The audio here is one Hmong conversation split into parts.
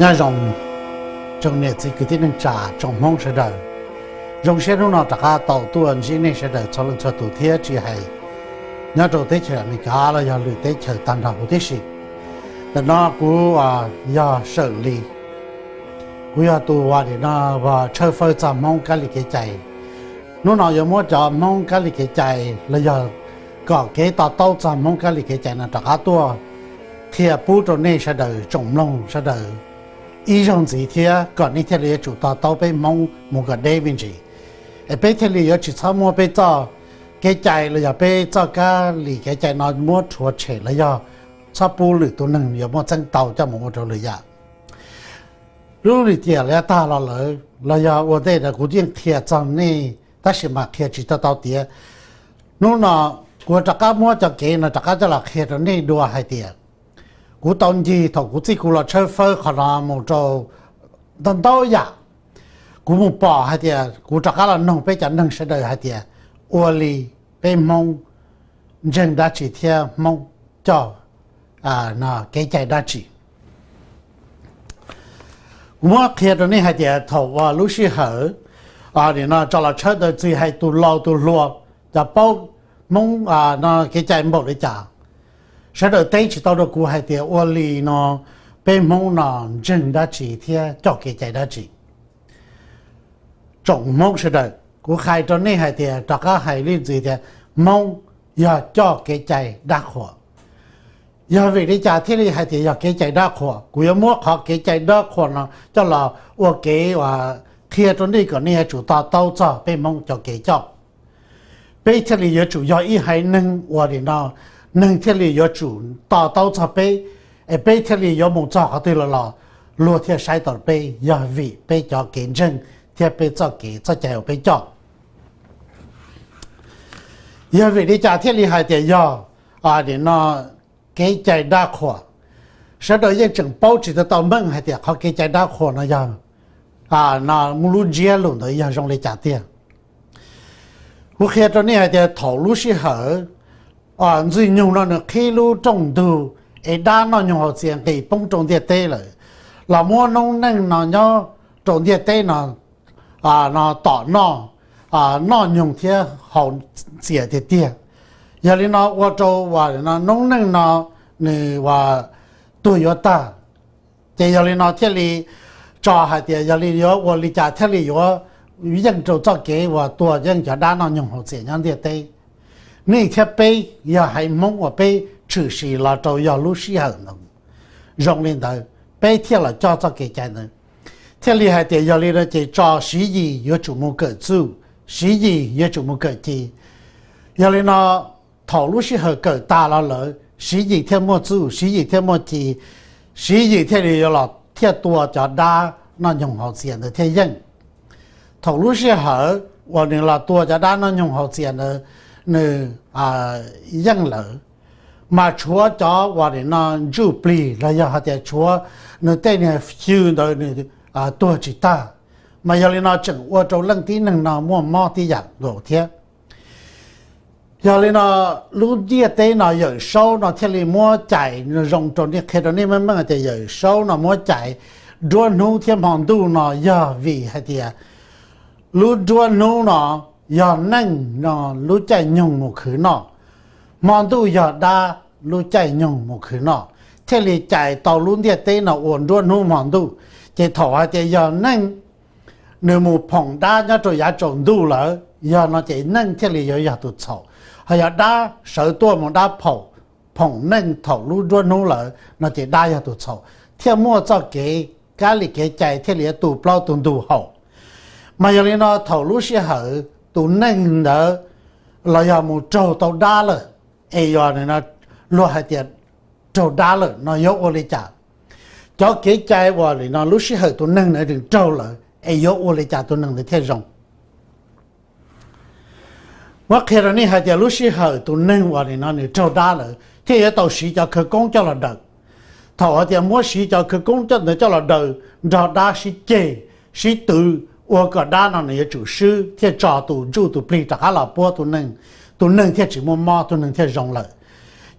Nyob zoo tsoom niam txiv kwv tij neej tsa tsoom Hmoob sawv daws. Zoo siab hnub no rov qab tau tuaj ntsib nej sawv daws txhua leej txhua tus thiab tsis hais nyob rau teb chaws Amelikas los yog lwm teb chaws tag nrho huv tib si. Ntawm no kuv yog Sawm Lis, kuv yog tus uas nim no tshawb fawb txog Hmoob kab li kev cai. Hnub no yuav muab cov Hmoob kab li kev cai los yog kom kev to taub txog Hmoob kab li kev cai no rov qab tuaj qhia pub rau nej sawv daws tsoom mloog sawv daws ib zaug ntxiv thiab kom nej thiaj li yuav tsum to taub peb Hmoob mus kom deb me ntsis, es peb thiaj li yuav tsis txhob muab peb txoj kev cai los yog peb txoj kab li kev cai no muab rhuav tshem los yog txhob pub lwm tus neeg yuav muaj txeeb tau coj mus ua rau lwm yam. Lub lim tiam lawv tag los lawm los yog ua ntej ntawd kuv yeej qhia txog nej tab sis mas qhia tsis tau tau tiav. Hnub no kuv rov qab muab cov kev no rov qab coj los qhia rau nej dua hais tias kuv tau ncig thaum kuv txij kuv los tshawb fawb qhov no mus rau ntau ntau yam, kuv mus pom hais tias kuv rov qab los noog peb cov neeg sawv daws hais tias ua li peb Hmoob ntseeg dab tsi thiab Hmoob coj kev cai dab tsi. Kuv muab qhia rau nej hais tias thaum uas lub sij hawm nim no tso los tshawb ntawd tsis hais tus laus tus hluas, cov paub Hmoob no kev cai npaum li cas, sawv daws teb tsis tau rau kuv hais tias ua li no peb Hmoob no ntseeg dab tsi thiab coj kev cai dab tsi. Tsoom Hmoob sawv daws, kuv hais rau nej hais tias rov qab hais li ntxiv tias Hmoob yog coj kev cai dab qhuas. Yog vim li cas thiaj li hais tias yog kev cai dab qhuas? Kuv yuav muab qhov kev cai dab qhuas no coj los ua kev uas qhia rau nej kom nej yuav tsum to taub txog peb Hmoob cov kev coj. Peb thiaj li yuav tsum yog ib haiv neeg uas nim no neeg thiaj li yuav tsum to taub txog peb, es peb thiaj li yuav mus txog qhov twg los los luag thiaj saib tau peb, yog vim peb cov kev ntseeg thiab peb txoj kev txoj cai uas peb coj. Yog vim li cas thiaj li hais tias yog nim no kev cai dab qhuas? Sawv daws yeej tseem paub tsis tau tau meej hais tias qhov kev cai dab qhuas no yog, no muaj lub ntsiab lus ntawd yog zoo li cas tiag. Kuv qhia rau nej hais tias thaum lub sij hawm Ntxwg Nyoog no nws qhib lub rooj ntug es dab noj nyoog haus txias nqis poob rau ntiaj teb lawm, los muab noob neej no nyob rau ntiaj teb no, no tom noj, noj nyoog thiab haus txias tiag tiag. Yog li no ua rau uas noob neej no nws uas tuag yuav tag. Ces yog li no thiaj li tso hais tias yog li yuav ua li cas thiaj li yuav yeej rau txoj kev uas tua yeej cov dab noj nyoog haus txias nyob ntiaj teb. Nej thiab peb yog haiv Hmoob uas peb tshwm sim los rau yog lub sij hawm ntawd zoo li ntawd peb thiaj los coj txoj kev cai ntawd. Thiaj li hais tias yog li no ces tso Siv Yis yuav tsum mus kawm txuj, Siv Yis yuav tsum mus kawm ci. Yog li no thaum lub sij hawm kawm tas los lawm Siv Yis thiaj muaj txuj, Siv Yis thiaj muaj ci, Siv Yis thiaj li yuav los thiaj tua cov dab noj nyoog haus txias ntawd thiaj yeej. Thaum lub sij hawm uas nws los tua cov dab noj nyoog haus txias ntawd nws yeej lawm, mas tshuav cov uas nim no ntsuj plig los yog hais tias tshuav nws tej niag xyw ntawd nws tuag tsis tag. Mas yog li no tseem ua rau leej tib neeg no muaj mob tib yam nkaus thiab. Yog li no lub ntiaj teb no Yawm Saub no thiaj li muab cais zoo rau nej, qhia rau nej meej meej tias Yawm Saub no muab cais nruab hnub thiab hmo ntuj no yog vim hais tias lub nruab hnub no yog neeg no lub caij nyoog mus khwv noj, hmo ntuj yog dab lub caij nyoog mus khwv noj, thiaj li cais tau lub ntiaj teb no ua nruab hnub hmo ntuj. Ces thaum hais tias yog neeg nws mus phoom dab nyob rau yav tsaus ntuj lawm, yog no ces neeg thiaj li yuav yog tus txhaum. Ho yog dab sawv tuaj mus dab phoom, phoom neeg thaum lub nruab hnub lawm no ces dab yog tus txhaum, thiaj muaj txoj kev kab li kev cai thiaj li yuav tu plaub tu ntug haus. Mas yog li no thaum lub sij hawm tus neeg ntawd los yog mus raug tau dab lawm, es yog luag hais tias raug dab lawm no yuav ua li cas? Cov kev cai uas li no lub sij hawm tus neeg ntawd nws raug lawm es yuav ua li cas tus neeg ntawd thiaj zoo? Muab qhia rau nej hais tias lub sij hawm tus neeg uas li no nws raug dab lawm thiaj yuav tau siv cov khawv koob coj los daws. Thaum hais tias muab siv cov khawv koob coj ntawd coj los daws nrog dab sib ceg, sib tw, ua kom dab no nws yuav tsum swb thiaj tso tus ntsuj tus plig rov qab los puab tus neeg, tus neeg thiaj tsis muaj mob, tus neeg thiaj zoo lawm.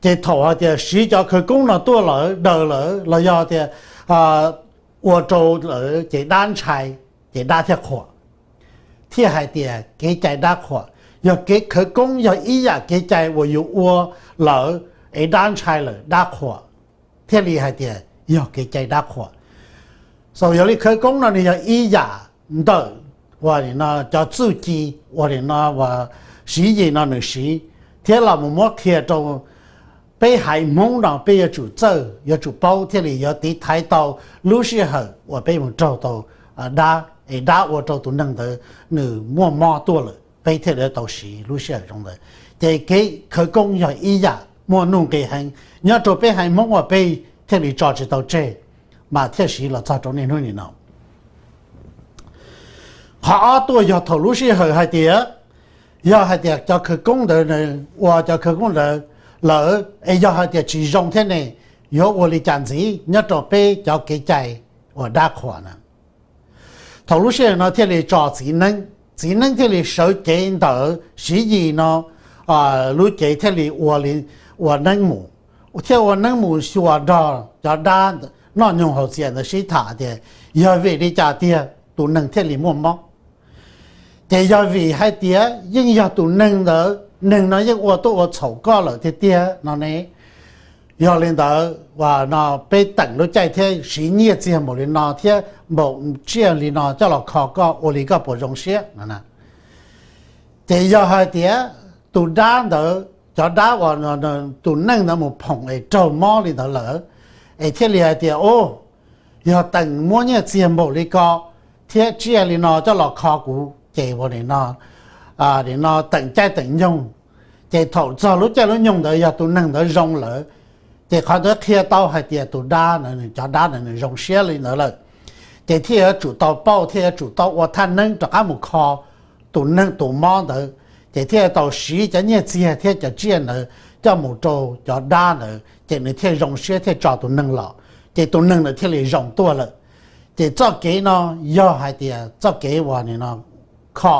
Ces thaum hais tias siv cov khawv koob no tuaj lawm daws lawm los yog tias ua rau lawv ces dab ntshai, ces dab thiaj qhuas. Thiaj hais tias kev cai dab qhuas, yog kev khawv koob yog ib yam kev cai uas yus ua lawm es dab ntshai lawm dab qhuas, thiaj li hais tias yog kev cai dab qhuas. Xaus yog li khawv koob no nws yog ib yam ntawm uas nim no cov txuj ci uas nim no uas Siv Yis no nws siv, thiab los mus muab qhia rau peb haiv Hmoob no peb yuav tsum txawj yuav tsum paub thiaj li yuav tiv thaiv tau lub sij hawm uas peb mus raug tau dab es dab ua rau tus neeg ntawd nws muaj mob tuaj lawm peb thiaj li tau siv lub sij hawm zoo ntawd. Ces kev khawv koob yog ib yam muaj nuj nqis heev nyob rau peb haiv Hmoob uas peb thiaj li tso tsis tau tseg, mas thiaj siv los txog rau niaj hnub nim no. Qhov ob tuaj yog thaum lub sij hawm hais tias, yog hais tias cov khawv koob ntawd ua cov khawv koob ntawd lawm es yog hais tias tsis zoo thiab ne, yuav ua li cas ntxiv nyob rau peb cov kev cai uas dab qhuas na. Thaum lub sij hawm no thiaj li tso txiv neeb, txiv neeb thiaj li sawv cev ntawm Siv Yis no lub cev thiaj li ua li ua neeb mus, thiaj ua neeb mus xyuas nrog cov dab noj nyoog haus txias ntawd sib tham tias yog vim li cas tiag tus neeg thiaj li muaj mob. Ces yog vim hais tias yeej yog tus neeg ntawd, neeg no yeej ua tuaj ua txhaum koj lawm tiag tiag no ne. Yog li ntawd no peb teem lub caij thiab siv nyiaj txiag npaum li no thiab npaum tsiaj li no coj los kho koj ua li koj puas zoo siab no. Ces yog hais tias tus dab ntawd, cov dab uas tus neeg ntawd mus phoom es raug mob li ntawd lawm, es thiaj li hais tias, o, yog teem muab nyiaj txiag npaum li ko thiab tsiaj li no coj los kho kuv ces ua li no, li no teem caij teem nyoog, ces thaum txog lub caij lub nyoog ntawd yog tus neeg ntawd zoo lawm, ces qhov ntawd qhia tau hais tias tus dab, cov dab ntawd nws zoo siab li ntawd lawm. Ces thiaj yuav tsum tau pauj, thiaj yuav tsum tau ua thaj neeb rov qab mus kho tus neeg tus mob ntawd, ces thiaj tau siv cov nyiaj txiag thiab cov tsiaj ntawd coj mus rau cov dab ntawd ces nws thiaj zoo siab thiaj tso tus neeg los, ces tus neeg ntawd thiaj li zoo tuaj lawm. Ces txoj kev no yog hais tias txoj kev uas nim no kho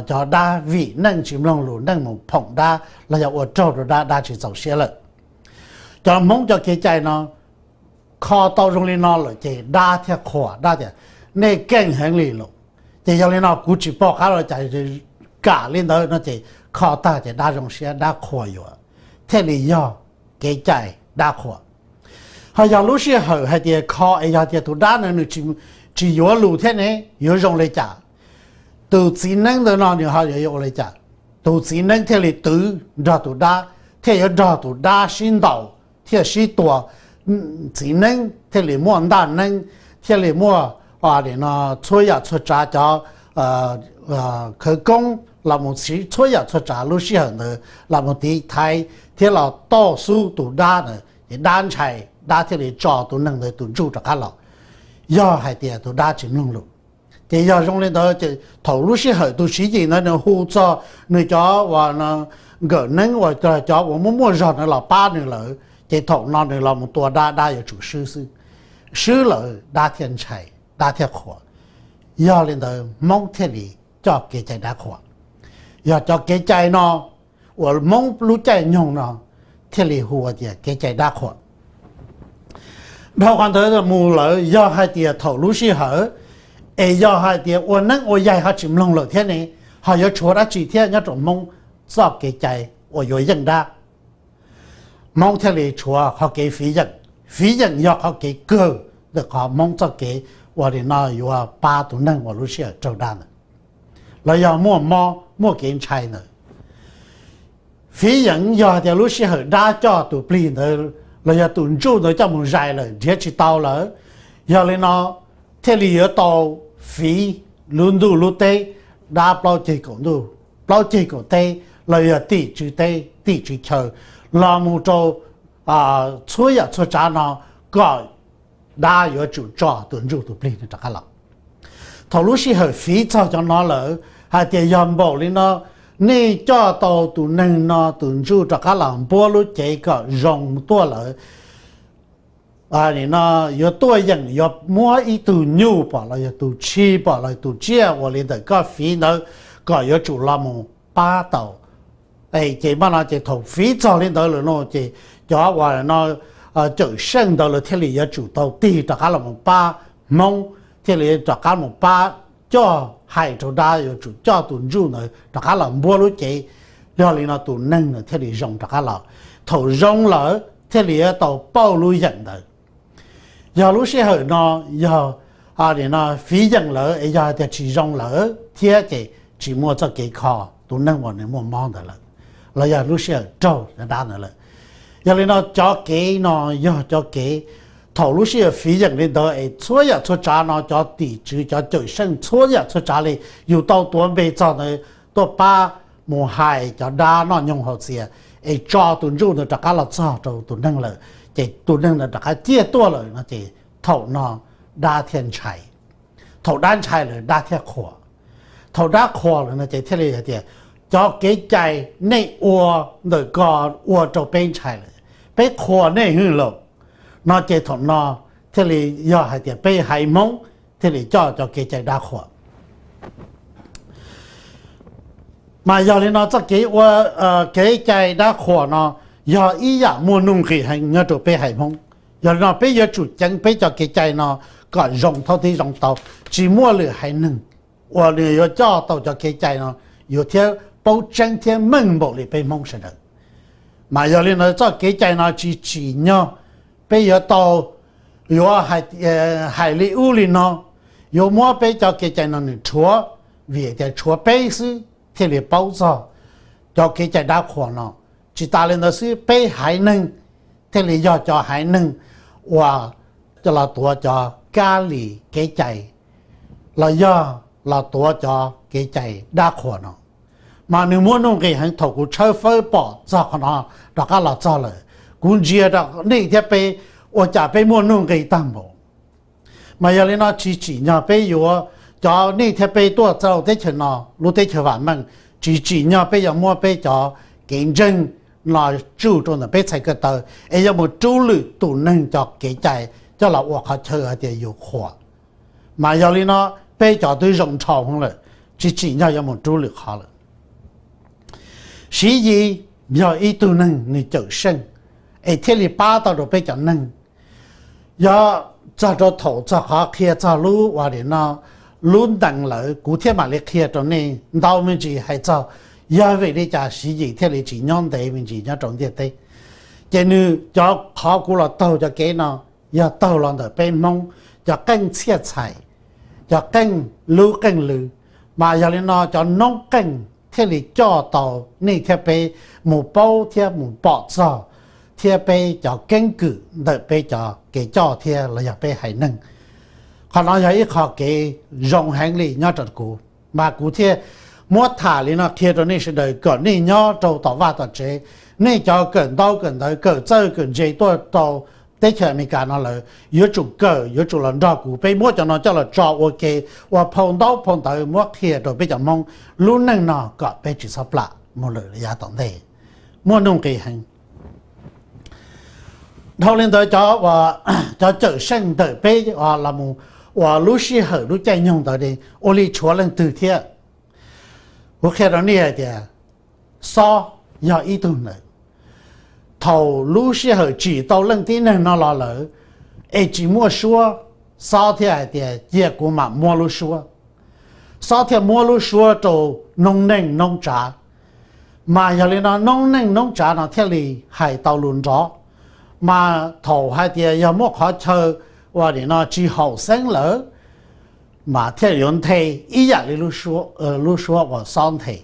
cov dab vim neeg tsis mloog lus, neeg mus phoom dab los yog ua raug rau dab, dab tsis txaus siab lawm. Cov Hmoob cov kev cai no kho tau zoo li no lawm ces dab thiaj qhuas, dab tias nej keej heev li los. Ces yog li no kuv tsis pom qab los cas kam li ntawd no ces kho tag ces dab zoo siab dab qhuas yuav, thiaj li yog kev cai dab qhuas. Ho yog lub sij hawm hais tias kho es yog tias tus dab ntawd nws tsis yuav lus thiab ne, yuav zoo li cas? Tus txiv neeb ntawd no nws ho yuav ua li cas? Tus txiv neeb thiaj li twv nrog tus dab, thiaj yuav nrog tus dab sib ntaus thiaj sib tua. Txiv neeb thiaj li muaj ntaj neeb, thiaj li muaj txhua yam txhua tsav cov khawv koob los mus siv txhua yam txhua tsav lub sij hawm ntawd los mus tiv thaiv thiab los toj xub tus dab ntawd ces dab ntshai, dab thiaj li tso tus neeg ntawd tus ntsuj rov qab los. Yog hais tias tus dab tsis mloog lus, ces yog zoo li ntawd ces thaum lub sij hawm tus Siv Yis ntawd nws hu txog nws cov uas nkawm neeb uas cov uas muaj muaj zog ntawd los pab nws lawm, ces thaum no nws los mus tua dab, dab yuav tsum swb xwb. Swb lawm dab thiaj ntshai, dab thiaj qhuas. Yog li ntawd Hmoob thiaj li coj kev cai dab qhuas. Yog cov kev cai no uas Hmoob lub caij nyoog no thiaj li hu ua tias kev cai dab qhuas. Dhau qhov ntawd mus lawm yog hais tias thaum lub sij hawm es yog hais tias ua neeb ua yaig ho tsis mloog lawm thiab ne, ho yuav tshuav dab tsi thiab nyob rau Hmoob txoj kev cai uas yuav yeej dab? Hmoob thiaj li tshuav qhov kev fiv yeem. Fiv yeem yog qhov kev kawg ntawm qhov Hmoob txoj kev uas li no yuav pab tus neeg uas lub sij hawm raug dab ntawd los yog muaj mob muaj kev ntshai ntawd. Fiv yeem yog tias lub sij hawm dab coj tus plig ntawd los yog tus ntsuj ntawd coj mus zais lawm nrhiav tsis tau lawm, yog li no thiaj li yuav tau fiv lub ntuj lub teb, dab plaub ceg kaum ntuj plaub ceg kaum teb los yog tim tswv teb tim tswv chaw los mus rau txhua yam txhua tsav no kom dab yuav tsum tso tus ntsuj tus plig no rov qab los. Thaum lub sij hawm fiv txog cov no lawm hais tias yog npaum li no, nej coj tau tus neeg no tus ntsuj rov qab los npuab lub cev kom zoo tuaj lawm, nim no yuav tuaj yeem yuav muab ib tug nyuj pom los yog tus tshis pom los tus tsiaj uas li ntawm koj fiv ntawd kom yuav tsum los mus pab tau. Ces mas no ces thaum fiv txog li ntawd lawm no ces cov uas no Cawm Seej ntawd lawv thiaj li yuav tsum tau tig rov qab los mus pab Hmoob, thiaj li rov qab mus pab coj, hais rau dab yuav tsum coj tus ntsuj ntawd rov qab los npuab lub cev. Yog li no tus neeg ntawd thiaj li zoo rov qab los. Thaum zoo lawm thiaj li yuav tau pauj lub yeem ntawd. Yog lub sij hawm no yog no fiv yeem lawm es yog tias tsis zoo lawm thiab ces tsis muaj txoj kev kho tus neeg uas nws muaj mob ntawd lawm, los yog lub sij hawm raug cov dab ntawd lawm. Yog li no cov kev no yog cov kev thaum lub sij hawm fiv yeem li ntawd es txhua yam txhua tsav no cov tim tswv cov Cawm Seej txhua yam txhua tsav li yus tau tuav npe txog ntawd tuaj pab mus hais cov dab noj nyoog haus txias es tso tus ntsuj ntawd rov qab los txog rau tus neeg lawm, ces tus neeg ntawd rov qab ciaj tuaj lawm no ces thaum no dab thiaj ntshai. Thaum dab ntshai lawm dab thiaj qhuas. Thaum dab qhuas lawm no ces thiaj li hais tias cov kev cai nej ua ntawm ko ua rau peb ntshai lawm, peb qhuas nej hwj lawm no ces thaum no thiaj li yog hais tias peb haiv Hmoob thiaj li coj cov kev cai dab qhuas. Mas yog li no txoj kev ua kev cai dab qhuas no yog ib yam muaj nuj nqis heev nyob rau peb haiv Hmoob. Yog li no peb yuav tsum ceev peb cov kev cai no kom zoo thoob tib zoo tau, tsis muaj lwm haiv neeg uas nws yuav coj tau cov kev cai no yuav thiab paub tseeb thiab meej npaum li peb Hmoob sawv daws. Mas yog li no txoj kev cai no tsis tsim nyog peb yuav tau yuav hais li ub li no, yuav muab peb cov kev cai no nws rhuav, vim tias tshuav peb xwb thiaj li paub txog cov kev cai dab qhuas no. Tsis tas li ntawd xwb peb haiv neeg thiaj li yog cov haiv neeg uas los tuav cov kab li kev cai los yog los tuav cov kev cai dab qhuas no. Mas nws muaj nuj nqis heev thaum kuv tshawb fawb pom txog qhov no rov qab los txog lawm, kuv ntsia rau nej thiab peb ua cas peb muaj nuj nqis tag npaum. Mas yog li no tsis tsim nyog peb yuav, cov nej thiab peb tuaj txog teb chaws no lub teb chaws vam meej, tsis tsim nyog peb yuav muab peb cov kev ntseeg no tsuj rau ntawm peb txhais ko taw es yuav mus rub lwm tus neeg cov kev cai coj los ua qhov chaw hais tias yus qhuas. Mas yog li no peb cov twb zoo nrhau hwv lawm, tsis tsim nyog yuav mus rub lwm qhov lawm. Siv Yis yog ib tug neeg nws Cawm Seej es thiaj li pab tau rau peb cov neeg. Yog txog rau thaum txog qhov qhia txog lub uas nim no lub ntees lawm kuv thiaj mam li qhia rau nej ntau me ntsis hais txog yog vim li cas Siv Yis thiaj li tsis nyob ntev me ntsis nyob rau ntiaj teb. Ces nws cov qhov kuv los taug cov kev no yog taug los ntawm peb Hmoob cov qeej txhiaj txhais, cov qeej lub qeej lw. Mas yog li no cov noob qeej thiaj li coj tau nej thiab peb mus paub thiab mus pom txog thiab peb cov keeb kwm ntawm peb cov kev coj thiab los yog peb haiv neeg. Qhov no yog ib qho kev zoo heev li nyob rau kuv, mas kuv thiaj muab tham li no qhia rau nej sawv daws kom nej nyob rau tom vaj tom tsev, nej cov kawm ntaub kawm ntawv kawm txawj kawm ntse tuaj rau teb chaws Amelikas no lawm yuav tsum kawm, yuav tsum los nrog kuv peb muab cov no coj los tso ua ke, ua phau ntaub phau ntawv muab qhia rau peb cov Hmoob lub neej no kom peb tsis txhob plam mus lawm yav tom ntej. Muaj nuj nqis heev. Dhau li ntawd cov Cawm Seej ntawm peb los mus uas lub sij hawm lub caij nyoog ntawd ua li tshuav leej twg thiab? Kuv qhia rau nej hais tias Xob yog ib tug ntawd. Thaum lub sij hawm tsim tau leej tib neeg no los lawm es tsis muaj suab, Xob thiaj hais tias cia kuv mam muab lub suab. Xob thiaj muab lub suab rau noob neej noob tsav. Mas yog li no noob neej noob tsav no thiaj li hais tau lus nrov. Mas thaum hais tias yog muaj qhov chaw uas nim no tsis haum xeeb lawm, mas thiaj yuav nthe ib yam li lub suab uas Xob nthe.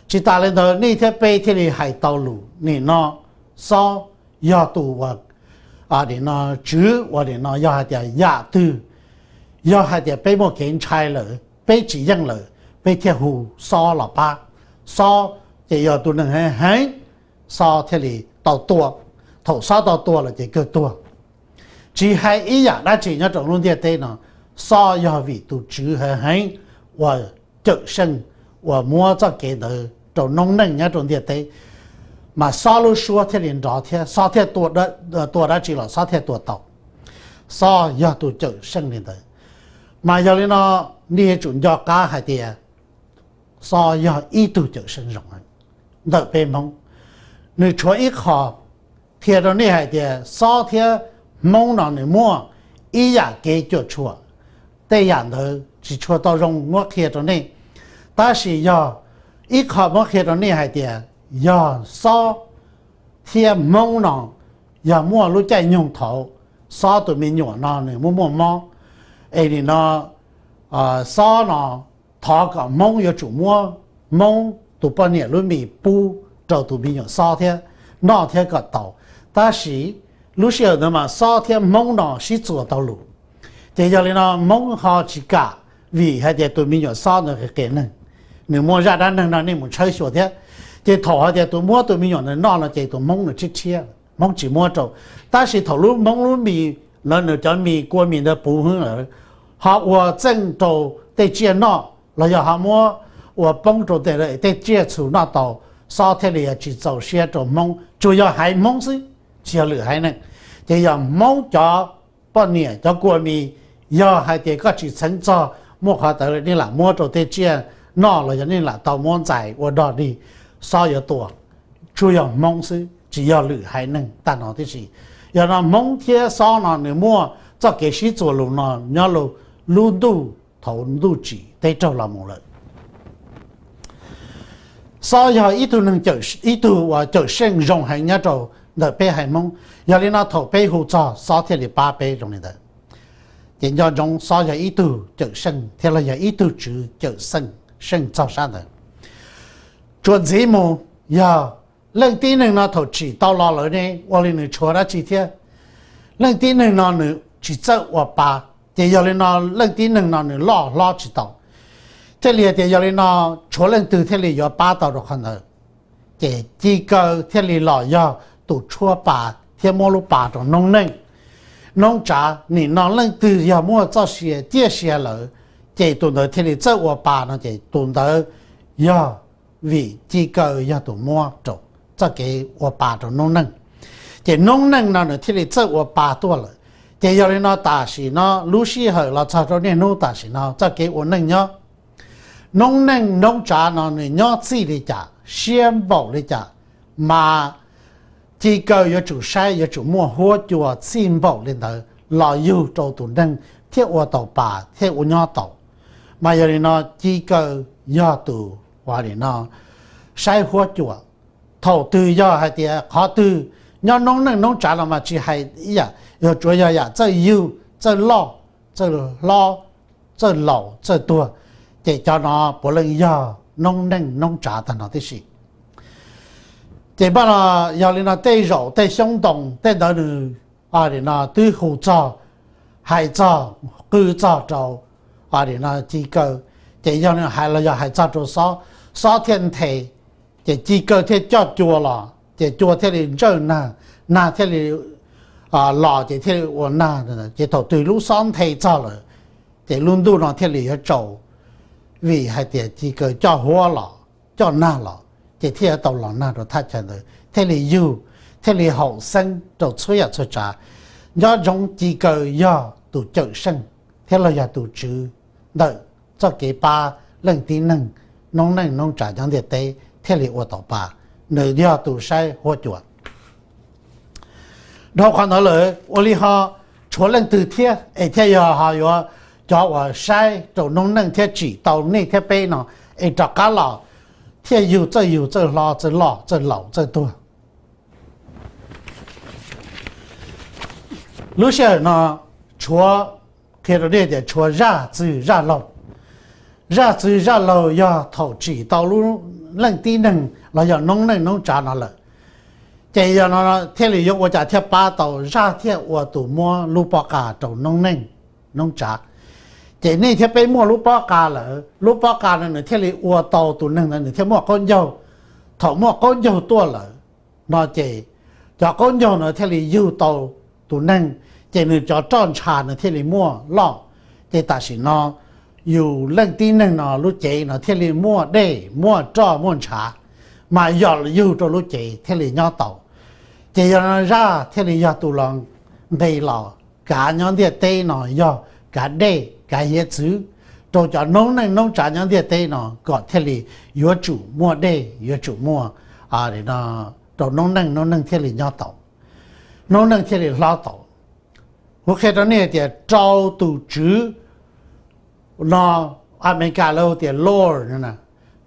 Tsis tas li ntawd nej thiab peb thiaj li hais tau lus nim no Xob yog tus uas nim no tswv uas nim no yog hais tias yam twg, yog hais tias peb muaj kev ntshai lawm peb tsis yeej lawm peb thiaj hu Xob los pab. Xob ces yog tus neeg heev heev, Xob thiaj li tau tua. Thaum Xob tau tua lawm ces kawg tuag. Tsis hais ib yam dab tsi nyob rau lub ntiaj teb no, Xob yog vim tus tswv heev heev uas Cawm Seej uas muab txoj kev ntawd rau noob neej nyob rau ntiaj teb, mas Xob lub suab thiaj li nrov thiab Xob thiaj tua dab tsi los Xob thiaj tua tau. Xob yog tus Cawm Seej li ntawd. Mas yog li no nej yuav tsum nco qab hais tias Xob yog ib tug Cawm Seej zoo ntawm peb Hmoob. Nws tshuav ib qho qhia rau nej hais tias xob thiab hmoob no nws muaj ib yam kev cuam tshuam, tej yam ntawd tsis tshua tau zoo muab qhia rau nej. Tab sis yog ib qho muab qhia rau nej hais tias yog xob thiab hmoob no yog muaj lub caij nyoog thaud xob tus me nyuam no nws muaj muaj mob, es nim no xob no thov kom hmoob yuav tsum muab hmoob tus poj niam lub mis pub rau tus me nyuam xob thiab noj thiab kom tau. Tab sis lub sij hawm ntawd mas xob thiab hmoob no sib txuas tau lus, ces yog li no hmoob ho tsis kam, vim hais tias tus me nyuam xob ntawd qias qias neeg, nws muaj zaj dab neeg no nej mus tshawb xyuas thiab. Ces thaum hais tias tus muab tus me nyuam ntawd noj no ces tus hmoob nws rhiab rhiab, hmoob tsis muab rau. Tab sis thaum lub hmoob lub mis, lawv nws cov mis kua mis ntawd puv hwv lawm, ho ua txeej rau tej tsiaj noj los yog ho muab ua poob rau tej tsiaj txhu noj tau, xob thiaj li tsis txaus siab rau hmoob, tsuas yog haiv hmoob xwb, tsis yog lwm haiv neeg. Ces yog hmoob cov poj niam cov kua mis, yog hais tias koj tsis txheeb txog muaj qhov tawv nej lam muab rau tej tsiaj noj los yog nej lam tau muab ntxais ua dog dig, xob yuav tua, tsuas yog hmoob xwb tsis yog lwm haiv neeg tag no tib si. Yog no hmoob thiab xob no nws muaj txoj kev sib txuas lus no nyob rau lub ntuj thaum ntuj tsim teb raug los mus lawm. Xob yog ib tug neeg, ib tug uas cawm seej zoo heev nyob rau ntawm peb haiv hmoob, yog li no thaum peb hu txog xob thiaj li pab peb zoo li ntawd. Ces nco ntsoov xob yog ib tug cawm seej thiab los yog ib tug tswv cawm seej txog sab ntawd. Tsuas ntxiv mus, yog leej tib neeg no thaum tsim tau los lawm ne ua li nws tshuav dab tsi thiab. Leej tib neeg no nws tsis txawj ua pa, ces yog li no leej tib neeg no nws loj hlob tsis tau. Thiaj li tias yog li no tshuav leej twg thiaj li yuav pab tau rau qhov ntawd. Ces ci kaw thiaj li los yog tus tshuab pa thiab muab lub pa rau noob neej noob tsav. Nim no leej twg yog muaj txoj sia ciaj sia lawm, ces tus ntawd thiaj li txawj ua pa no ces tus ntawd yog, vim ci kaw yog tus muab rau txoj kev ua pa rau noob neej. Ces noob neej no nws thiaj li txawj ua pa tuaj lawm. Ces yog li no tam sim no lub sij hawm los txog rau niaj hnub tam sim no txoj kev ua neej nyob, noob neej noob tsav no nws nyob txij li cas siab npaum li cas, mas ci kaw yuav tsum saib yuav tsum muaj huab cua txij npaum li ntawd los yug rau tus neeg thiaj ua tau pa thiaj ua nyob tau. Mas yog li no ci kaw yog tus ua li no saib huab cua. Thaum twg yog hais tias qhov twg nyob noob neej noob tsav no mas tsis hais ib yam, yog tsuas yog yam txawj yug, txawj loj, txawj hlob, txawj laus, txawj tuag, ces cov no puav leej yog noob neej noob tsav tag no tib si. Ces npaj no yog li no tej zaum tej xyoob ntoo tej ntawd nws, o, no twb hu txog, hais txog, qw txog rau, o, no ci kaw. Ces yog hais los yog hais txog rau xob, xob thiaj nthe, ces ci kaw thiaj coj cua los ces cua thiaj li ntsawj nag, nag thiaj li los ces thiaj li ua nag. Ces thaum twg lub xob nthe txog lawm, ces lub ntuj no thiaj li yuav tsaus, vim hais tias ci kaw coj huab los, coj nag los, ces thiaj yuav tau los nag rau thaj chaw ntawd thiaj li yug, thiaj li haum xeeb rau txhua yam txhua tsav. Nco ntsoov ci kaw yog tus cawm seej thiab los yog tus tswv ntawm txoj kev pab leej tib neeg, noob neej noob tsav nyob ntiaj teb thiaj li ua tau pa, nws yog tus saib huab cua. Dhau qhov ntawd lawm ua li ho tshuav leej twg thiab es thiaj yog ho yuav cov uas saib rau noob neej thiab tsim tau nej thiab peb no es rov qab los thiaj yug txawj yug txawj hlob txawj loj txawj laus txawj tuag. Lub sij hawm no tshuav, qhia rau nej tias tshuav zaj txwg zaj laug. Zaj txwg zaj laug yog thaum tsim tau lub, leej tib neeg los yog noob neej noob tsav no lawm, ces yog no thiaj li yuav ua cas thiaj pab tau zaj thiaj ua tus muab lub pob qa rau noob neej noob tsav. Ces nej thiab peb muaj lub pob qa lawm, lub pob qa no nws thiaj li ua tau tus neeg ntawd nws thiaj muaj qaub ncaug. Thaum muaj qaub ncaug tuaj lawm no ces cov qaub ncaug no thiaj li yug tau tus neeg, ces nws cov roj ntsha nws thiaj li muaj loj. Ces tam sim no yus leej tib neeg no lub cev no thiaj li muaj dej muaj roj muaj ntshav, mas yog yug rau lub cev thiaj li nyob tau. Ces yog no zaj thiaj li yog tus los nqis los kav nyob ntiaj teb no yog kav dej kav hiav txwv rau cov noob neej noob tsav nyob ntiaj teb no kom thiaj li yuav tsum muaj dej yuav tsum muaj rau noob neej, noob neej thiaj li nyob tau. noob neej thiaj li hlob tau. Kuv qhia rau nej tias rau tus tswv no, Amelikas lawv hu tias Lord no,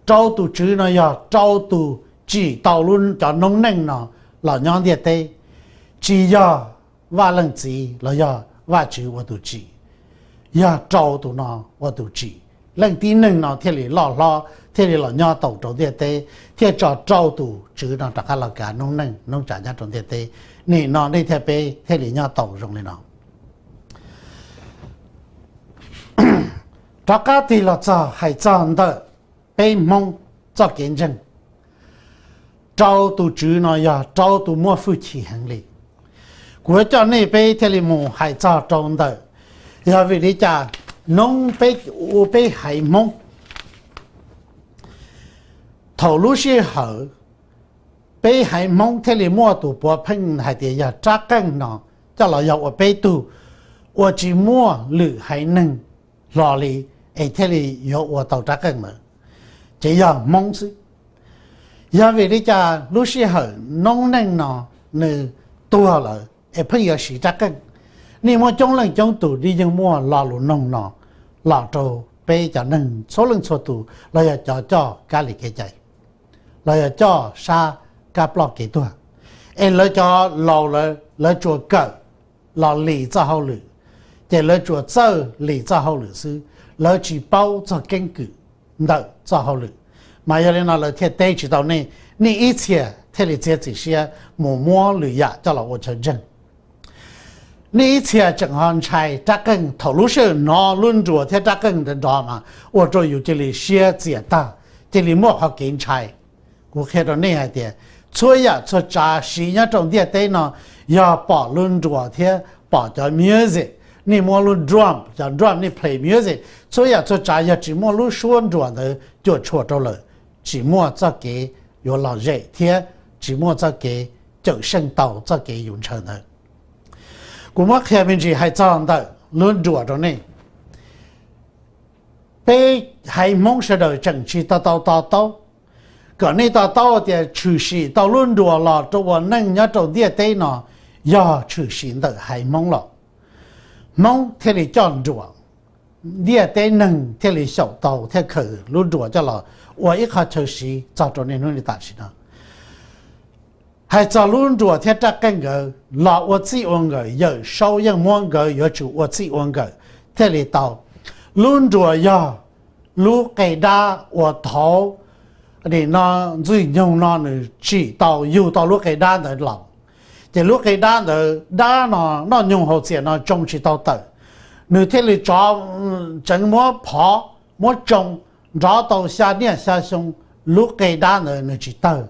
rau tus tswv no yog rau tus tsim tau cov noob neej no los nyob ntiaj teb, tsis yog Vaj Leej Txiv los yog Vajtswv ua tus tsim, yog rau tus no ua tus tsim. Leej tib neeg no thiaj li loj hlob thiaj li los nyob tau rau ntiaj teb, thiaj tso rau tus tswv no rov qab los kav noob neej noob tsav nyob rau ntiaj teb. Nim no nej thiab peb thiaj li nyob tau zoo li no. Rov qab tig los txog hais txog ntawm peb Hmoob txoj kev ntseeg, rau tus tswv no yog rau tus muaj hwj chim heev li. Kuv yuav coj nej peb thiaj li mus hais txog rau ntawm, yog vim li cas noob peb ua peb haiv Hmoob, thaum lub sij hawm peb haiv Hmoob thiaj li muaj tus puav pheej hais tias yog rab qeej no coj los yog ua peb tug ua tsis muaj lwm haiv neeg hlo li es thiaj li yuav ua tau rab qeej ntawd, ces yog Hmoob xwb. Yog vim li cas lub sij hawm noob neej no nws tuag lawm es pheej yuav siv rab qeej? Nej muaj coob leej coob tus nej yeej muaj lo lus noog no los rau peb cov neeg txhua leej txhua tus los yog cov coj kab li kev cai los yog coj sab kab ploj kev tuag, es lawv cov laus lawv, lawv tsuas kawm los lis txoj hauj lwm, ces lawv tsuas txawj lis txoj hauj lwm xwb, lawv tsis paub txog keeb kwm ntawm txoj hauj lwm. Mas yog li no lawv thiaj teb tsis tau nej, nej ib txhia thiaj li txiav txim siab mus muab lwm yam coj los ua chaw ntseeg. Nej ib txhia tseem ho ntshai rab qeej, thaum lub sij hawm hnov lub nruas thiab rab qeej ntawd nrov mas ua rau yus cia li siab txias tag, cia li muaj qhov kev ntshai. Kuv qhia rau nej hais tias txhua yam txhua tsav siv nyob rau ntiaj teb no yog pom lub nruas thiab pom cov music, nej muab lub drum, cov drum nej play music, txhua yam txhua tsav yog tsis muaj lub suab nruas ntawd cuam tshuam rau lawm, tsis muaj txoj kev yuav lom zem thiab tsis muaj txoj kev cawm seej tau txoj kev yus ntshaw ntawd. Kuv muab qhia me ntsis hais txog ntawm lub nruas rau nej. Peb haiv Hmoob sawv daws tseem tsis to tau to taub, kom nej to taub tias tshwm sim tau lub nruas los rau ua neej nyob rau ntiaj teb no yog tshwm sim ntawm haiv Hmoob los. Hmoob thiaj li coj nruas, ntiaj teb neeg thiaj li xyaum tau thiaj khaws lub nruas coj los ua ib qho chaw siv txog rau niaj hnub niam tam sim no. Hais txog lub nruas thiab rab qeej nkawd los ua txij ua nkawm, Yawm Saub yeej muab nkawd yuav tsum ua txij ua nkawm thiaj li tau. Lub nruas yog lub qe dab uas thaud nim no Ntxwg Nyoog no nws tsim tau yug tau lub qe dab ntawd los. Ces lub qe dab ntawd, dab no noj nyoog haus txias no tsoo tsis tau tawm, nws thiaj li tsov tseev muab phov muab tsoo nrov tau xya niaj xya xyoo, lub qe dab ntawd nws tsis tawg.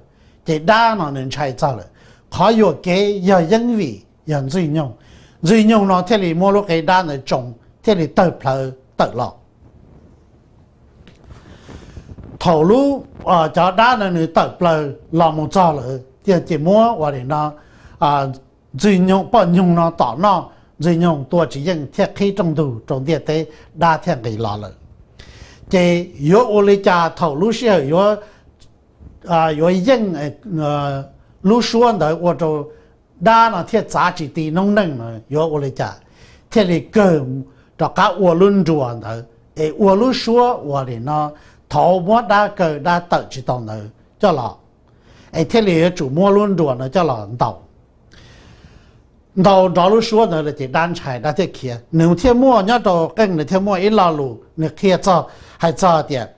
Ces dab no nws ntshai txog lawm. Qhov yuam kev yog yeeb vim yog Ntxwg Nyoog, Ntxwg Nyoog no thiaj li muab lub qe dab ntawd tsoo thiaj li tawg plawv tawm los. Thaum lub, cov dab no nws tawm plawg los mus txog lawm tiag ces muab ua li no, Ntxwg Nyoog, poj nyoog no tom noj, Ntxwg Nyoog tua tsis yeej thiaj qhib rooj ntug rau ntiaj teb, dab thiaj nqis los lawm. Ces yuav ua li cas thaum lub sij hawm yuav, yuav yeej lub suab ntawd ua rau dab no thiaj txav tsis ti noob neej no yuav ua li cas, thiaj li kawg rov qab ua lub nruas ntawd es ua lub suab uas li no thaud muab dab kaw dab tawm tsis tau ntawd coj los, es thiaj li yuav tsum muab lub nruas no coj los ntaus. Ntaus nrov lub suab ntawd lawm ces dab ntshai dab thiaj khiav. Nws thiaj muaj nyob rau qeej nws thiaj muaj ib lo lus nws qhia txog, hais txog tias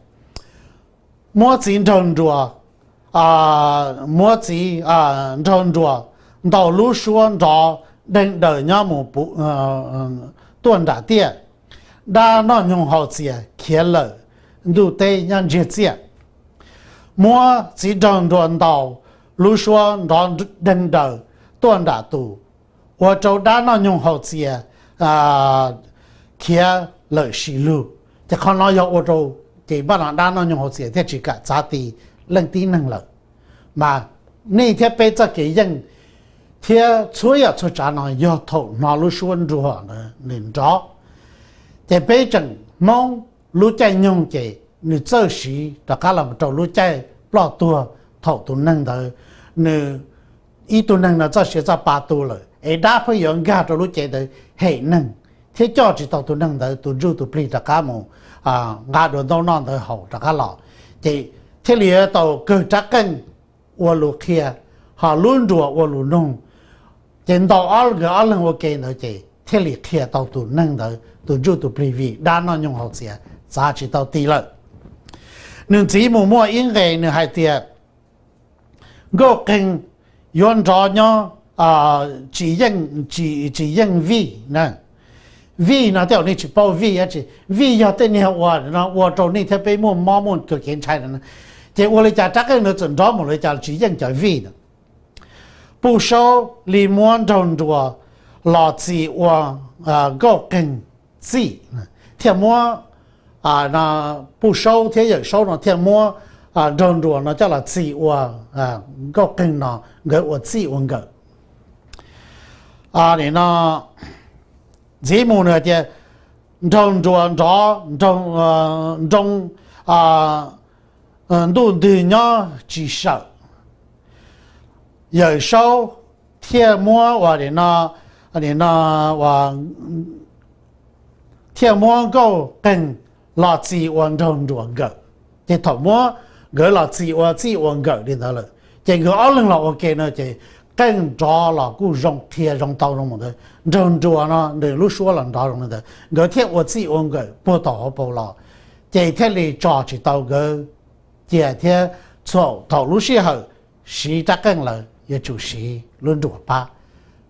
muab txiv nraug nruas, muab txiv nraug nruas ntaus lub suab nrov deeg daws nyob mus tuaj nram tiaj, dab noj nyoog haus txias khiav lawm ntuj teb nyob ntsiag txiaj. Muab txiv nraug nruas ntaus lub suab nrov deeg daws tuaj nram tus, ua rau dab noj nyoog haus txias khiav lawm sis lug. Ces qhov no yog ua rau ces npaj no dab noj nyoog haus txias thiaj tsis kam txav ti leej tib neeg lawm. Mas nej thiab peb txoj kev yeej thiab txhua yam txhua tsav no yog thaum hnov lub suab nruas nws nrov, ces peb tseem Hmoob lub caij nyoog ces nws txawj siv rov qab los rau lub caij ploj tuag thaum tus neeg ntawd, nws ib tug neeg no txoj sia txoj pa tu lawm, es dab pheej yuav nkag rau lub cev ntawd hem neeg thiab coj tsis tau tus neeg ntawd tus ntsuj tus plig rov qab mus nqa dua ntaub noj ntawd haus rov qab los, ces thiaj li tau kawg rab qeej ua lus qhia, ho lub nruas ua lus nug. Ces ntaus ob nkawd ob leeg ua ke ntawd ces thiaj li qhia tau tus neeg ntawd tus ntsuj tus plig vim dab noj nyoog haus txias txav tsis tau ti lawm. Nws ntxiv mus muaj ib nqe nws hais tias nkauj qeeg yuav nrov nyob, tsis yeej, tsis yeej vij na. Vij no tej zaum nej tsis paub vij dab tsi, vij yog tej niag ua no ua rau nej thiab peb muaj mob muaj kev ntshai no. Ces ua li cas rab qeej ntawd txawm nrov mus li cas tsis yeej cov vij na. Puj Saub li muab nraug nruas los txi ua nkauj qeeg txij, thiaj muab Puj Saub thiab Yawm Saub no thiaj muab nraug nruas no coj los txi ua nkauj qeeg no, nkawd ua txij ua nkawm. Nim no ntxiv mus nws tias nraug nruas nrov nroo ntuj ntwg nyob tsis sawm. Yawm Saub thiaj muab ua no, nim no thiaj muab nkauj qeeg los txi ua nraug nruas nkawm. Ces thaum muab nkawd los txi ua txij ua nkawm li ntawd lawm ces nkawd ob leeg los ua ke no ces qeej nrov los kuj zoo qhia zoo tau zoo mus ntawd, nraug nruas no nws lub suab los nrov zoo li ntawd, nkawd thiaj ua txij ua nkawm puag tom hauv paus los, ces thiaj li tso tsis tau nkawd cia thiab txhaum thaum lub sij hawm siv rab qeej lawm yuav tsum siv lub nruas pab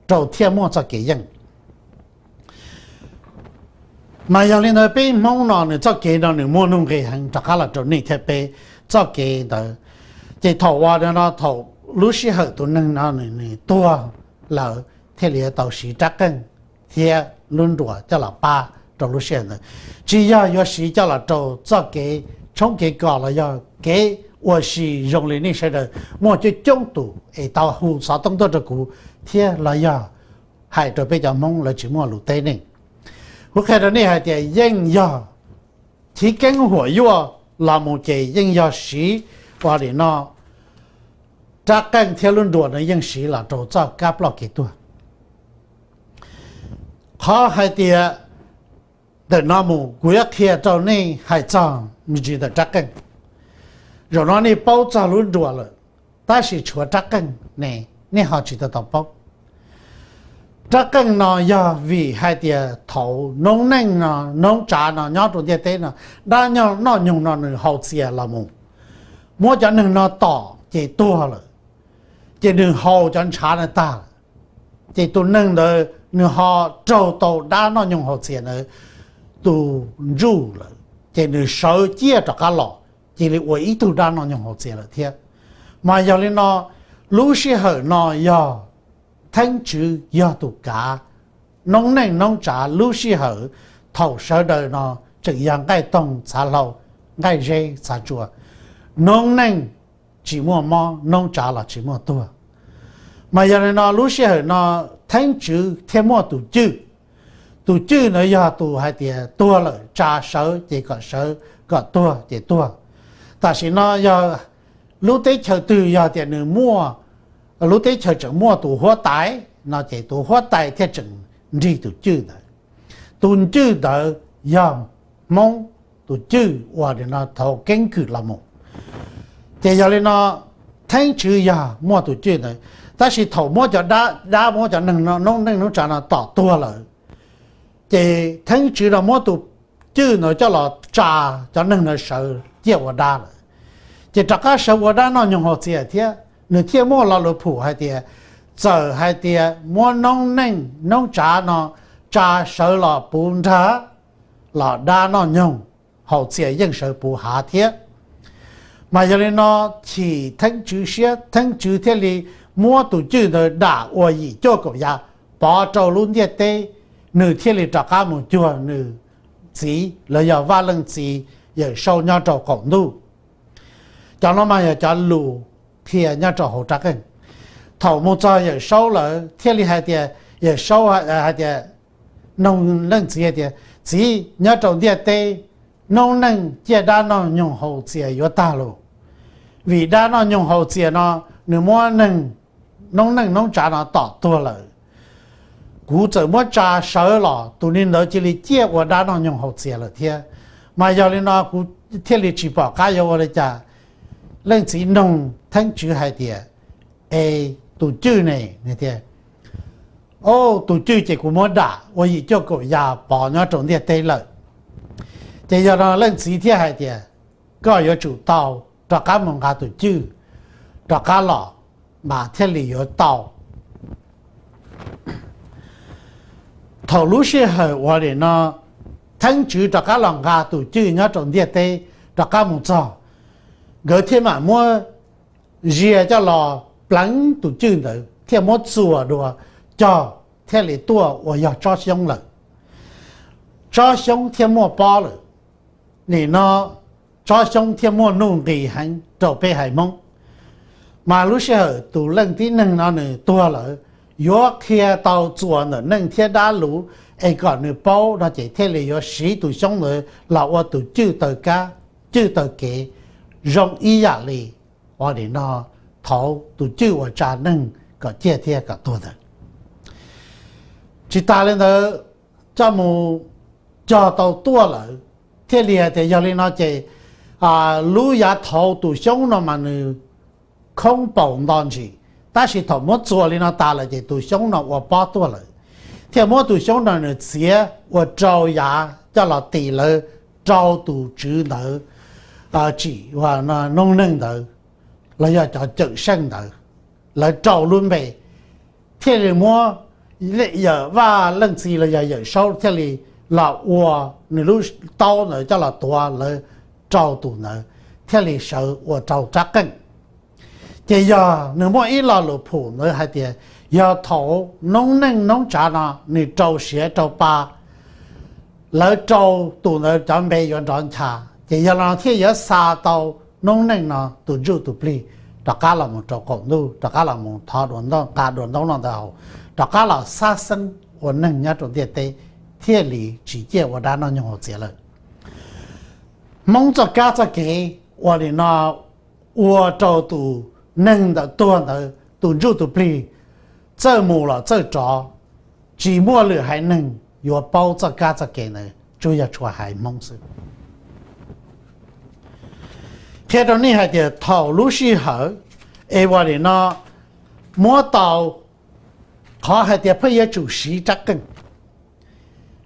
rau thiaj muaj txoj kev yeej. Mas yog li ntawd peb Hmoob no nws txoj kev no nws muaj nuj nqis heev rov qab los rau nej thiab peb txoj kev ntawd. Ces thaum uas no thaum lub sij hawm tus neeg no nws tuag lawm thiaj li yuav tau siv rab qeej thiab lub nruas coj los pab rau lub sij hawm ntawd. Tsis yog yuav siv coj los rau txoj kev tshoob kev kos los yog kev ua si zoo li nej sawv daws muaj coob coob tus es tau hu xov tooj tuaj rau kuv thiab los yog hais rau peb cov Hmoob lawv tsis muaj lus teb nej. Kuv qhia rau nej hais tias yeej yog chiv keeb huam yuaj los mus ces yeej yog siv ua li no rab qeej thiab lub nruas no yeej siv los rau txoj kab ploj kev tuag. Qhov hais tias ntawm no mus kuv yuav qhia rau nej hais txog me ntsis ntawm rab qeej. Zaum no nej paub txog lub nruas lawm, tab sis tshuav rab qeej ne, nej ho tsis tau tau paub. Rab qeej no yog vim hais tias thaum noob neej no noob tsav no nyob rau ntiaj teb no, dab noj nyoog no nws haus txias los mus, muab cov neeg no tom ces tuag lawm, ces nws haus cov ntshav no tag lawm, ces tus neeg ntawd nws ho raug tau dab noj nyoog haus txias ntawd tus ntsuj lawm, ces nws sawv ciaj rov qab los cia li ua ib tug dab noj nyoog haus txias lawm thiab. Mas yog li no, lub sij hawm no yog theeb tswv yog tus kav noob neej noob tsav lub sij hawm thaum sawv daws no tseem yog nqaij toog txhav hlau, nqaij zeb txhav tsua, noob neej tsis muaj mob, noob tsav los tsis muaj tuag. Mas yog li no lub sij hawm no theeb tswv thiaj muaj tus cwj. Tus cwj ntawd yog tus hais tias tuag lawm tsa sawv ces kom sawv, kom tuag ces tuag. Tam sim no yog lub teb chaws twg yog tias nws muaj, lub teb chaws tseem muaj tus huab tais no ces tus huab tais thiaj tseem nrig tus cwj ntawd. Tus cwj ntawd yog Hmoob tus cwj uas no thaum keeb kwm los mus. Ces yog li no theeb tswv yog muaj tus cwj ntawd, tab sis thaum muab cov dab, dab muab cov neeg no noob neej noob tsav no tom tuag lawm, ces theeb tswv no muab tus cwj ntawd coj los tsa cov neeg no sawv ciaj ua dab lawm, ces rov qab sawv ua dab noj nyoog haus txias thiab. Nws thiaj muaj lo lus phum hais tias txawm hais tias muab noob neej noob tsav no tsa sawv los puv nrag los dab noj nyoog haus txias yeej sawv puv hav thiab. Mas yog li no chim theeb tswv siab, theeb tswv thiaj li muab tus cwj ntawd dam ua yim cuaj kaum yav pov rau lub ntiaj teb, nws thiaj li rov qab mus cuag nws txiv los yog Vaj Leej Txiv Yawm Saub nyob rau qaum ntuj. Cov no mas yog cov lus qhia nyob rau hauv rab qeej. Thaum mus txog Yawm Saub lawm thiaj li hais tias, Yawm Saub hais tias, noog leej txiv hais tias, Txiv, nyob rau ntiaj teb noob neej ciaj dab noj nyoog haus txias yuav tag lawm, vim dab noj nyoog haus txias no nws muab neeg, noob neej noob tsav no tom tuag lawm. kuv txawm muab tsa sawv los tus neeg ntawd cia li ciaj ua dab noj nyoog haus txias lawm thiab. Mas yog li no kuv thiaj li tsis pom qab yuav ua li cas. Leej txiv noog theeb tswv hais tias, Es tus cwj ne? Au, tus cwj ces kuv muab dam ua yim cuaj kaum yas pov nyob rau ntiaj teb lawm. Ces yog no leej txiv thiaj hais tias, Koj yuav tsum tau rov qab mus nqa tus cwj rov qab los mas thiaj li yuav tau. Thaum lub sij hawm uas nim no theeb tswv rov qab los nqa tus cwj nyob rau ntiaj teb rov qab mus txog, nkawd thiaj mam muab zias coj los pleev tus cwj ntawd thiaj muab txuas dua cog thiaj li tuaj ua yog tsob xyoob lawm. Tsob xyoob thiaj muaj pob lawm. Nim no tsob xyoob thiaj muaj nuj nqis heev rau peb haiv Hmoob. Mas lub sij hawm tus leej tib neeg no nws tuag lawm, yuav qhia tau txuas ntawm neej thiab dab luv es kom nws paub no ces thiaj li yuav siv tus xyoob ntawd los ua tus cwj taw kab, cwj taw kev, zoo ib yam li ua nim no thaud tus cwj uas tsa neeg kom ciaj thiab kom tuag ntawd. Tsis tas li ntawd, coj mus cog tau tuaj lawm, thiaj li hais tias yog li no ces lub yav thaud tus xyoob no mas nws khoob paus nto ntsis, tab sis thaum muab txuas li no tas lawm ces tus xyoob no ua pob tuaj lawm, thiaj muab tus xyoob no nws txiav ua rau yav coj los tis lawv rau tus tswv ntawd tsim noob neej ntawd los yog cov cawm seej ntawd, lawv rau lub npe, thiaj li muab Yawm Vaj Leej Txiv los yog Yawm Saub thiaj li los ua nws lub taub ntawd coj los tuav lawv rau tus ntawd thiaj li sawv ua rau rab qeej. Ces yog nws muaj ib lo lus phum ntawd hais tias yog thaum noob neej noob tsav no nws rau siav rau pa, lawv rau tus ntawd cov npe yuav nrov ncha, ces yog li no thiaj yuav xa tau noob neej no tus ntsuj tus plig rov qab los mus rau qaum ntuj, rov qab los mus thov dua ntaub nqa dua ntaub noj ntawd haus, rov qab los xab xeeb ua neeg nyob rau ntiaj teb, thiaj li tsis ciaj ua dab noj nyoog haus txias lawm. Hmoob txoj kab txoj kev uas nim no ua rau tus neeg ntawd tuag ntawd tus ntsuj tus plig txawj mus los txawj rov, tsis muaj lwm haiv neeg yuav paub txoj kab txoj kev ntawd, tsuas yog tshua haiv Hmoob xwb. Qhia rau nej hais tias thaum lub sij hawm es uas nim no muab tau qhov hais tias pheej yuav tsum siv rab qeej,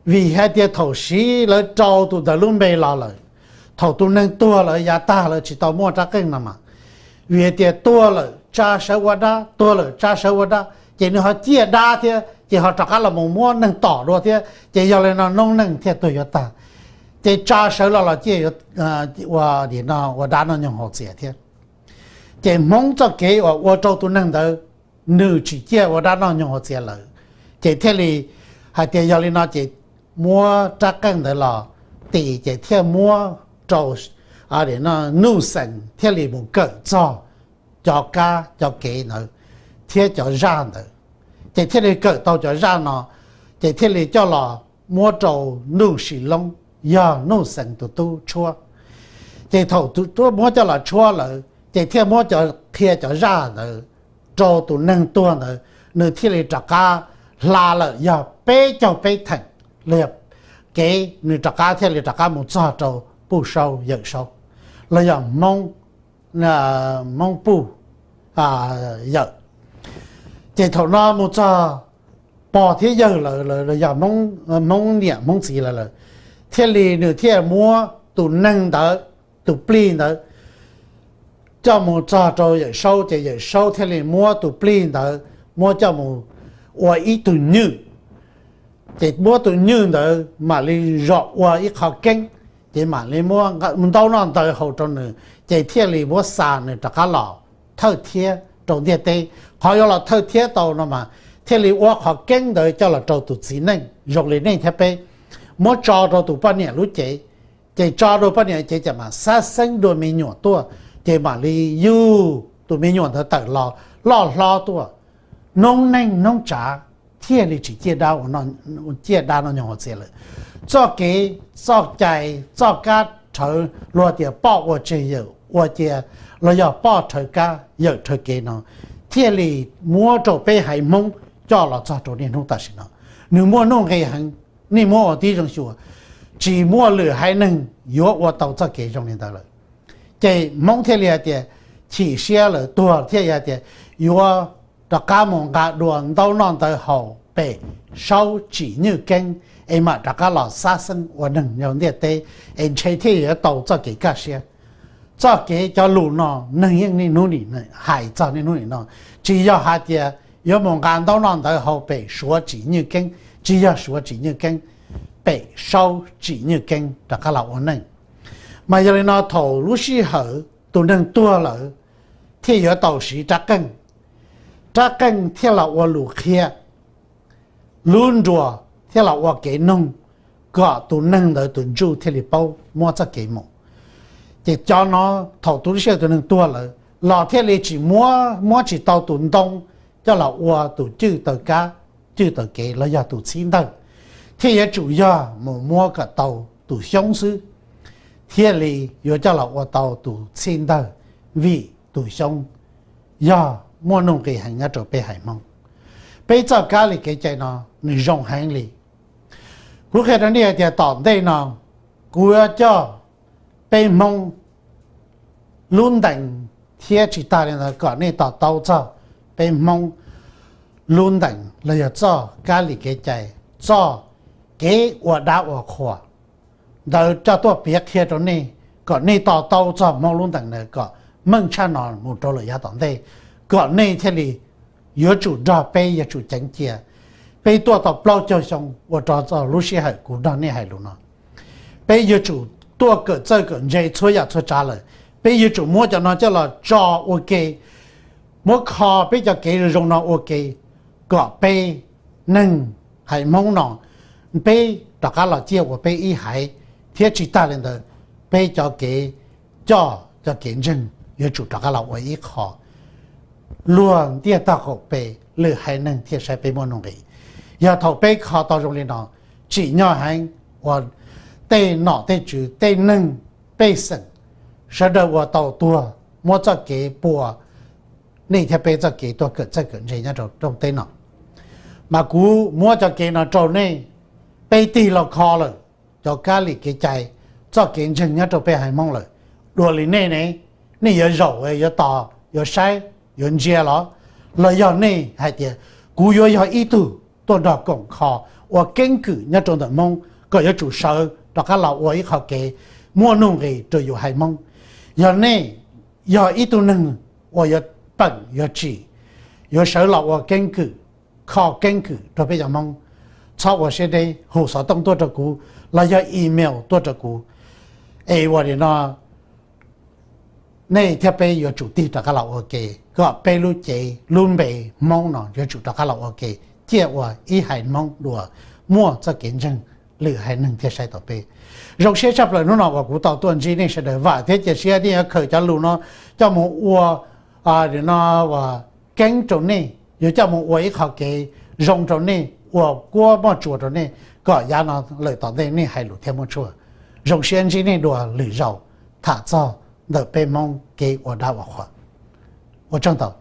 vim hais tias thaum siv lawv rau tus ntawd lub npe los lawm, thaum tus neeg tuag lawm yav tag lawm tsis tau muaj rab qeej no mas, vim hais tias tuag lawm tsa sawv ua dab, tuag lawm tsa sawv ua dab ces nws ho ciaj dab thiab ces ho rov qab los mus muab neeg tom dua thiab ces yog li no noob neej thiaj tuag yuav tag, ces tsa sawv los los ciaj ua, ua dab noj nyoog haus txias thiab. Ces Hmoob txoj kev uas ua rau tus neeg ntawd nws tsis ciaj ua dab noj nyoog haus txias lawm, ces thiaj li hais tias yog li no ces muab rab qeej ntawd los tis ces thiaj muab rau Nuj Xees thiaj li mus kawm txog cov kab cov kev ntawd thiab cov zaj ntawd, ces thiaj li kawm tau cov zaj no, ces thiaj li coj los muab rau Nuj Sim Loob, yog Nuj Xees tus tub tshuab. Ces thaum tus tub muab coj los tshuab lawm ces thiaj muab cov, qhia cov zaj ntawd rau tus neeg tuag ntawd, nws thiaj li rov qab hla lawm yog peb caug peb theem los yog kev, nws rov qab thiaj li rov qab mus txog rau Puj Saub Yawm Saub los yog Hmoob, Hmoob Puj Yawm. Ces thaum no mus txog pog thiab yawg lawm los yog Hmoob niam Hmoob txiv lawm lawm, thiaj li nws thiaj muab tus neeg ntawd, tus plig ntawd coj mus txog rau Yawm Saub, ces Yawm Saub thiaj li muab tus plig ntawd muab coj mus ua ib tug nywj. Ces muab tus nywj ntawd mam li zom ua ib qho keeb, ces mam li muab ntaub noj ntawd haus rau nws, ces thiaj li muab xa nws rov qab los thawj thiab rau ntiaj teb. Qhov yuav los thawj thiab tau no mas thiaj li ua qhov keeb ntawd coj los rau tus txiv neej zoo li nej thiab peb, muab tso rau tus poj niam lub cev. Ces tso rau poj niam cev ces mam xab xeeb dua me nyuam tuaj, ces mam li yug tus me nyuam ntawd tawm los loj hlob tuaj, noob neej noob tsav thiaj li tsis ciaj dab, ciaj dab noj nyoog haus txias lawm. Txoj kev, txoj cai, txoj kab rhawv luag tias poj ua tseg yawm ua cia los yog poj rhawv kab yawm rhawv kev no thiaj li muab rau peb haiv Hmoob coj los txog rau niaj hnub tam sim no. nws muaj nuj nqis heev, nej muab ua tib zoo xyuas, tsis muaj lwm haiv neeg yuav ua tau txoj kev zoo li ntawd lawm. Ces Hmoob thiaj li hais tias chim siab lawm, tuag thiaj li hais tias yuav rov qab mus nqa dua ntaub noj ntawv haus pem Saub Tsim Nyuj Keeb es mam rov qab los xab xeeb ua neeg rau ntiaj teb, es ntshe thiaj yuav tau txoj kev kaj siab. Txoj kev cov lus no neeg yeej niaj hnub nim hais txog niaj hnub nim no, tsis yog hais tias yuav mus nqa ntaub noj ntawv haus pem Suav Tsim Nyuj Keeb, tsis yog Suav Tsim Nyuj Keeb, pem Saub Tsim Nyuj Keeb rov qab los ua neej. Mas yog li no thaum lub sij hawm tus neeg tuag lawm thiaj yuav tau siv rab qeej, rab qeej thiaj los ua lus qhia, lub nruas thiaj los ua kev noog, kom tus neeg ntawd tus ntsuj thiaj li paub muab txoj kev mus. Ces cov no thaum tus lub sij hawm tus neeg tuag lawm los thiaj li tsis muab, muab tsis tau tus ntoo coj los ua tus cwj taw kab, cwj taw kev los yog tus txhib ntawg, thiaj yuav tsum yog mus muab kom tau tus xyoob xwb thiaj li yuav coj los ua tau tus txhij ntawg, vim tus xyoob yog muaj nuj nqis heev nyob rau peb haiv Hmoob. Peb txoj kab li kev cai no nws zoo heev li. Kuv qhia rau nej hais tias tom ntej no kuv yuav coj peb Hmoob lub ntees thiab tsis tag li ntawd kom nej to taub txog peb Hmoob lub ntees los yog txoj kab li kev cai, txoj kev ua dab ua qhuas ntawd coj tuaj piav qhia rau nej, kom nej to taub txog Hmoob lub ntees ntawd kom meej tshaj no mus rau lawm yav tom ntej, kom nej thiaj li yuav tsum nrog peb yuav tsum ceev cia. Peb tuaj tau plaub caug xyoo ua rau txog lub sij hawm kuv nrog nej hais lus no, peb yuav tsum tuaj kawm txawj kawm ntse txhua yam txhua tsav lawm. Peb yuav tsum muab cov no coj los tso ua ke, muab kho peb cov kev zoo no ua ke, kom peb neeg haiv Hmoob no peb rov qab los ciaj ua peb ib haiv, thiab tsis tag li ntawd, peb cov kev coj cov kev ntseeg yuav tsum rov qab los ua ib qho, luag ntiaj tag qaum pes lwm haiv neeg thiaj saib peb muaj nuj nqis. Yog thaum peb kho tau zoo li no, tsim nyog heev uas tej nom tej tswv tej neeg pej xeem sawv daws uas tau tuag muab txoj kev pua nej thiab peb txoj kev tuaj kawm txawj kawm ntse nyob rau rooj teb no. Mas kuv muab cov kev no rau nej, peb tig los kho lawm cov kab li kev cai, txoj kev ntseeg nyob rau peb haiv Hmoob lawm. Dua li nej ne, nej yuav zaum, yuav tos, yuav saib, yuav ntsia los, los yog nej hais tias kuv yuav yog ib tug tuaj nrog koom kho ua keeb kwm nyob rau ntawm Hmoob kom yuav tsum sawv rov qab los ua ib qho kev muaj nuj nqis rau yus haiv Hmoob. Yog nej yog ib tug neeg uas yuav peem yuav tsim, yuav sawv los ua keeb kwm, kho keeb kwm rau peb cov Hmoob, txhob ua siab deb, hu xov tooj tuaj rau kuv los yog email tuaj rau kuv, es ua li no nej thiab peb yuav tsum tig rov qab los ua ke kom peb lub cev lub npe Hmoob no yuav tsum rov qab los ua ke, ciaj ua ib haiv Hmoob dua, muaj txoj kev ntseeg, lwm haiv neeg thiaj saib tau peb. Zoo siab tshaj plaws hnub no uas kuv tau tuaj ntsib nej sawv daws, vam thiab cia siab nej yuav khaws cov lus no coj mus ua, no, keeb rau nej, yuav coj mus ua ib qho kev zoo rau nej, ua kuab moj tsuas rau nej, kom yav no lawm tom ntej nej hais lus thiaj muaj tshuaj. Zoo siab ntsib nej dua lwm zaus tham txog ntawm peb Hmoob kev ua dab ua qhuas. Ua tsaug ntau.